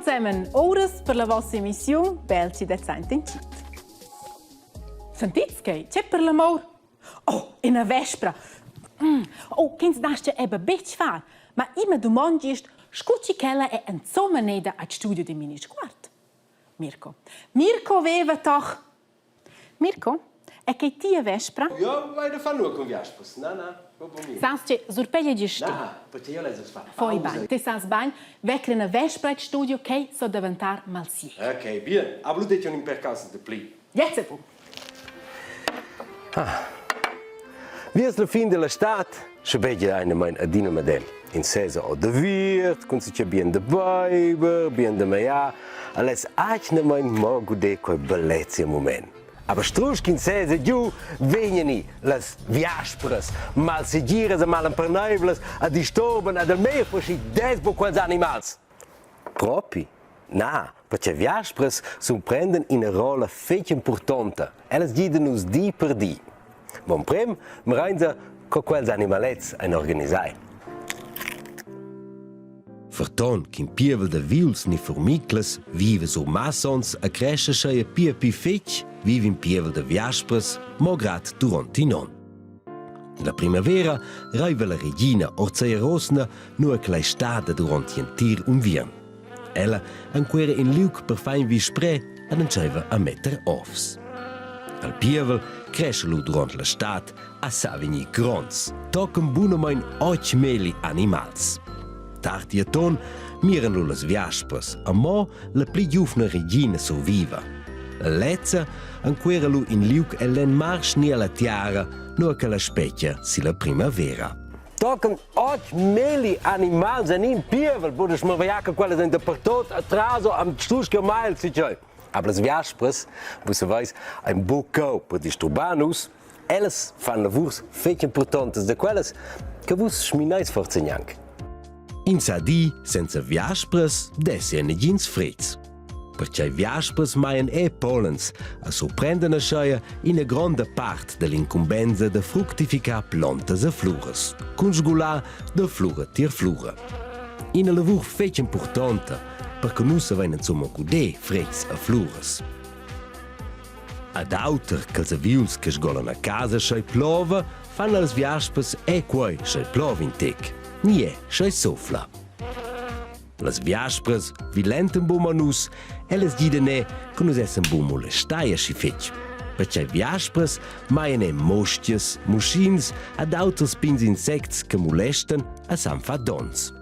ensemen ouras per la vossa emissiun Bel ci dat saint in chit. Sentits che c'è per l'amor? Oh, ina vespra! Mm. Oh, ch'ins dascha eben betg far. Ma i me dumond gist, scu chi ch'ella è insomma neda al studio di Minisguard. Mirko. Mirko veva toch Mirko, è che tia vespra? Io vai da far nur cun viaspers. Na, na, proprio mi. Sas che surpeglia gist te. Na, perché io les fa Foi bain, te sas bain, vecr ina vespra al studio che so daventar malsier. Ok, bien, aber lu det in per causas de pli. Jetzt è bun. Ah. Viers la fin della stad sche vegia eine adina medem. In sesa o de viert, cun si bien de beiber, bien de meiar, el es atgnamain mo guder quei bellezia mument. Aber strusch ch'in sesa giu, vegnani las viaspras, malsegiras e malemperneivlas a disturban ad el meglier foschi dess buc quels animals. Propi? Na, perche viaspras surprenden ina rolla fetg impurtonta. Ellas gidan nus di per di. L'emprem mirainsa co quels animalets ein organisai. Ferton ch'in pievel da vils ni furmiclas viva sur massons e crescha schei pia pli fetg, viva in pievel da viaspras mo grad duront in onn. La primavera reiva la regina ord sia rosna, nua ch'ella ei stada duront gl'entir unviern. Ella enquera in liug per far in visprè ed entscheiva a metter ovs. Al pievel cresce lu duront la stad a sa vegnir gronds, tochen bunamein otg melli animals. Tard gl'aton miran lu las viaspras, a mo la pli giuvna regina surviva. Lezza enquera lu in liug el lenn marsch ni alla tiara, nua ch'ella spetga silla primavera. Tochen otg melli animals en in pievel, buca smarvegliar che quellas ein dapertut atraso am strusch che meil si tgei. Aber las viaspras, vus saveis, ein buca per disturbar nus. Ellas fan lavurs fetg impurtontas da quellas che vus smineis forsa gnanc. Ins sa di, senza viaspras dessi negins freds. Pertgei viaspras maian e pollens a surprenden ascheia ina gronda part dall'incumbensa da fructificar plontas e fluras, cun sgular da flura tier flura. Ina lavur fetg impurtonta per che nus havein insumma guder freds e fluras. Ad auter ch'els aviuls che sgolan a casa sch'ei plova, fan els viaspas e quei sch'ei plova in tec, ni è sch'ei sofla. Las viaspras vilentan buc mo nus, ellas gidan è che nus essan buc molestai aschi fetg. Pertgei viaspras maian è mostias, muschins ad auters pigns insects che molestan e san far donns.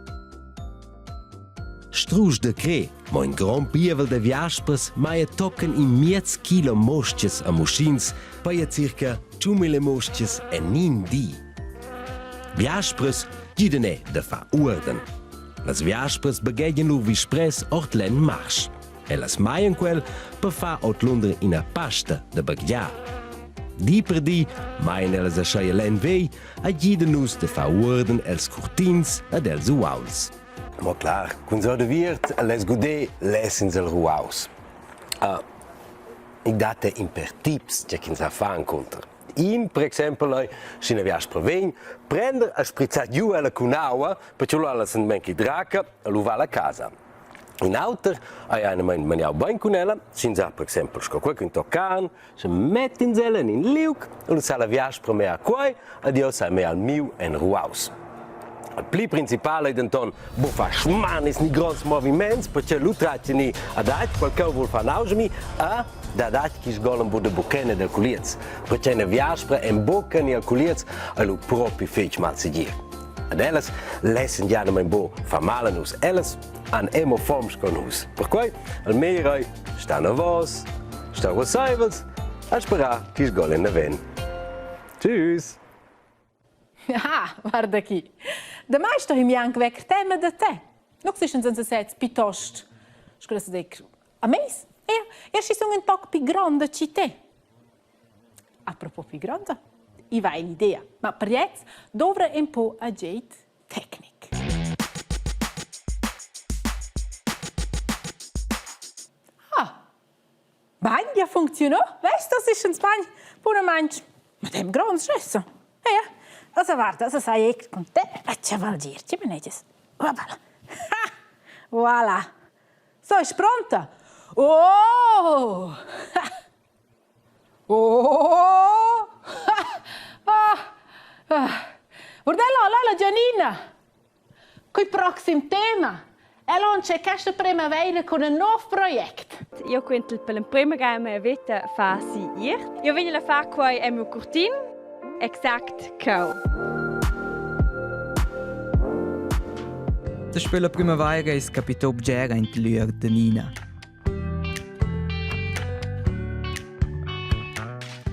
Strusch da crer, mo in grond pievel da viaspras maia tochen in miez kilo mostgas a muschins, paia circa 2000 mostgas en in di. Viaspras gidan è da far uorden. Las viaspras baghegian lur vispress ord lenn marsch. Ellas maian quel per far ordlunder ina pasta da baghiar. Di per di maian ellas aschia lenn vegl e gidan nus da far uorden els curtins ed els uauls. Ma clar, cun so de viert les guder les ins el ruaus. Uh, I dat in per tips tge ch'ins ha fa encunter. In, per exempel, ei, sch'ina viaspra vegn, prender e sprizzar giu ella cun aua, perche lu ella sent men chi draca e lu va la casa. In auter ei einer maniau bein cun ella, sch'ins ha per exempel sco quei cun toc carn, sche mett'ins ella en in liug e lu sa la viaspra mei a quei ed jeu sai mei al miu en ruaus. Il pli principal ei denton buca far schmanis ni gronds moviments, perche lu tratg ni adatg, quel ch'eu vul far nausch mi, e dad atg chi sgolan buc da buchena da culiez, perche ina viaspra en bucca ni al culiez ei lu propi fetg malsegir. Ad ellas lessen gianamein buc far mal a nus, ellas han emo fom sco nus. Perquei il meglier ei star anavos, star ruasseivels e sperar ch'i sgolen naven. Tschüss! Ah, guarda qui. Damai sto mi anc vecker tema da te. Nu existan senza sez piuttost, sco se dic, a meis? Ja, ja schi sun ün toc pi gronda chi te. Apropos pi gronda, i va un'idea, ma per gliez dovra ün po agid tecnic. Ah, Bagn ja funcziunò, vest, das ist ein Bagn puramaing madem gronds schössa. Ja, also guarda, also sai ich con te a che val dir, ti manegias. Voilà. Ha! Voilà. So, es pronta? Oh! Oh! Ah! Ah! Guarda là, là la Gianina! Quei proxim tema. Ella c'è questa primavaira con un nov project. Io quintel per l'emprima ga in mia vita fa si ir. Io vegn a far quai en mio curtin, exact cheu. Daspö la prümavaira es capitò bger aint l'üert da Nina.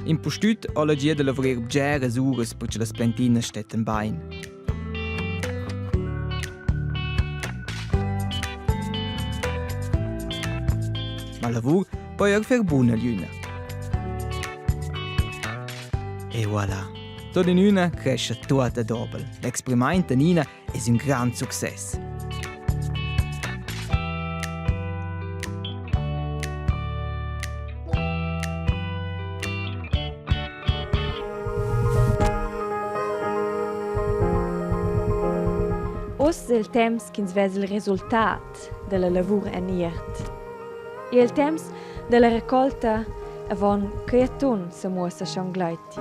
Impustüt ho la gia da lavurer bgeras uras per cha las plantinas stettan bain. Ma lavur po eir fer buna glüna. E voilà! Tot in üna crescha tuot a dobel. L'experimaint da Nina es ün grand success. Oz è il temps ch'ins vesa il resultat dalla lavur en iert. E il temps dalla raccolta avon che atun semuossa schon gleiti.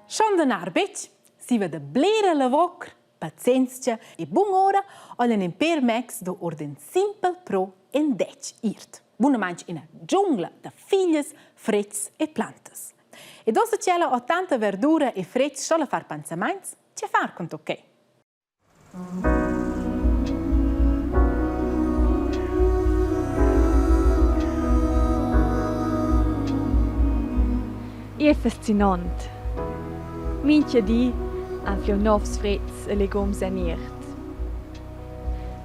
Schon denar betg, siva da blera lavur, pazienzia e bun'ora ollen in per mecs do orden simpel pro en dec iert. Bunamaintg ina giungla da figlias, fretgs e plantas. Ed ossa tg'ella ho tanta verdura e fretgs sto'la far panzamaints, che far cun tot quei? Ei fascinont. Mintga di anfl jeu novs frets e legums en iert.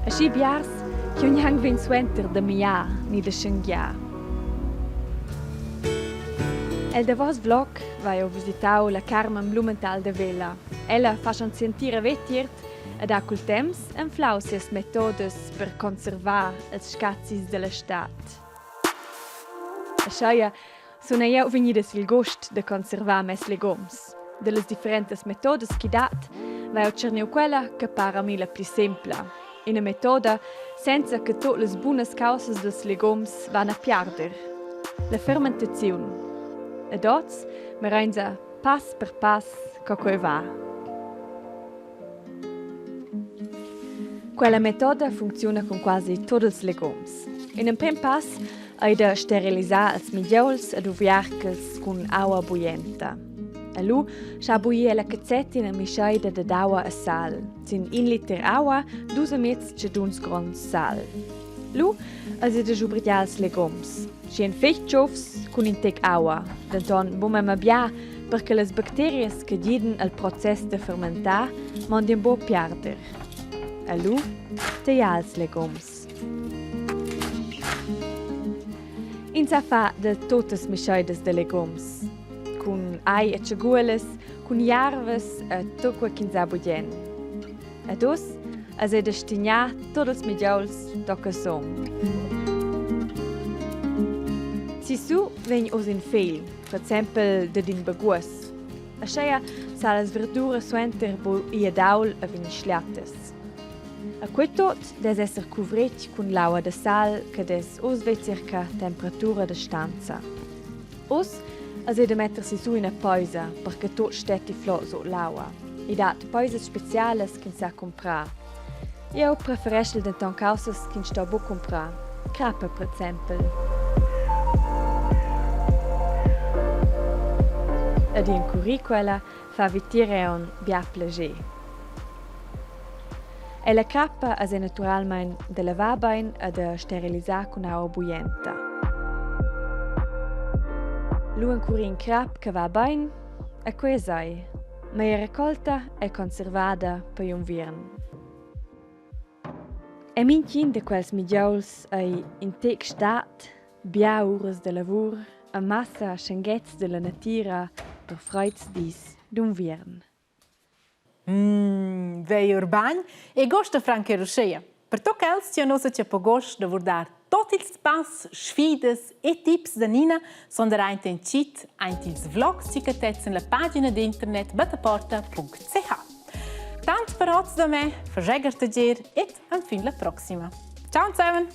Aschi biars ch'jeu gnanc vegn suenter da miar ni da schenghiar. El davos vlog vai jeu visitau la Carmen Blumenthal da Vella. Ella fa schon sentir a vetiert ed ha cul temps anflau sias metodas per conservar ils scazis dalla stad. Aschia sun jeu vegnida sil gust da conservar mes legoms. Dallas differentas metodas ch'i dat, vai jeu tscherniu quella che para a mi la pli sempla. Ina metoda senza che tut las bunas caussas dals legoms van a piarder. La fermentaziun. Ed oz mirainsa pass per pass co quei va. Quella metoda funcziuna cun quasi tut ils legumes. In emprim pass ei da sterilisar ils miglieuls ed uviarchels cun aua buglienta. E lu schar buglir la cazzetta ina mischeida dad aua e sal. Sin in liter aua dus e miez tschaduns gronds sal. Lu eis ei da schubergiar ils legums. Schi ein fetg tschufs cun in tec aua, denton buc memia bia, per che las bacterias che giden al process da fermentar mondien buc piarder. E lu tagliar ils legums. Ins sa far da tuttas mischeidas da legums, cun ai e tschiguolas, cun jarvas e tut quei ch'ins ha bugen. Ed uss es ei da stignar tut ils migieuls tocca sum. Sissu vegn oz in fegl, per exempel dad in baguos. Ascheia sa las verduras suenter bu ir ad aul e vegnir schliattas. A quei tot dess esser cuvretg cun l'aua da sal che dess oz ver circa temperatura da stanza. Uss es ei da metter sissu ina peisa per che tut stetti flot sut l'aua. I dat peisas specialas ch'ins sa cumprar. Jeu prefereschel denton caussas ch'ins sto buc cumprar. Crappa per exempel. Ed encurir quella fa vitier aunc bia plascher. Ella crappa es naturalmein da lavar bein e da sterilisar cun aua buglienta. Lu encurir in crap che va bein e quei sai. Mia raccolta è conservada per unviern. E mintgin da quels migieuls ei in tec stat, bia uras da lavur e massa schenghetgs dalla natira per freids dis d'unviern. Mm, vei urban e gosta franc er uscheia. Per toc els ti nossa che po gost da vurdar tot ils pass, sfidas e tips da Nina sondern aint en cheat aint ils vlogs chi catets en la pagina d'internet battaporta.ch. Tant per oz da me, fageger te gir et enfin la proxima. Ciao zusammen!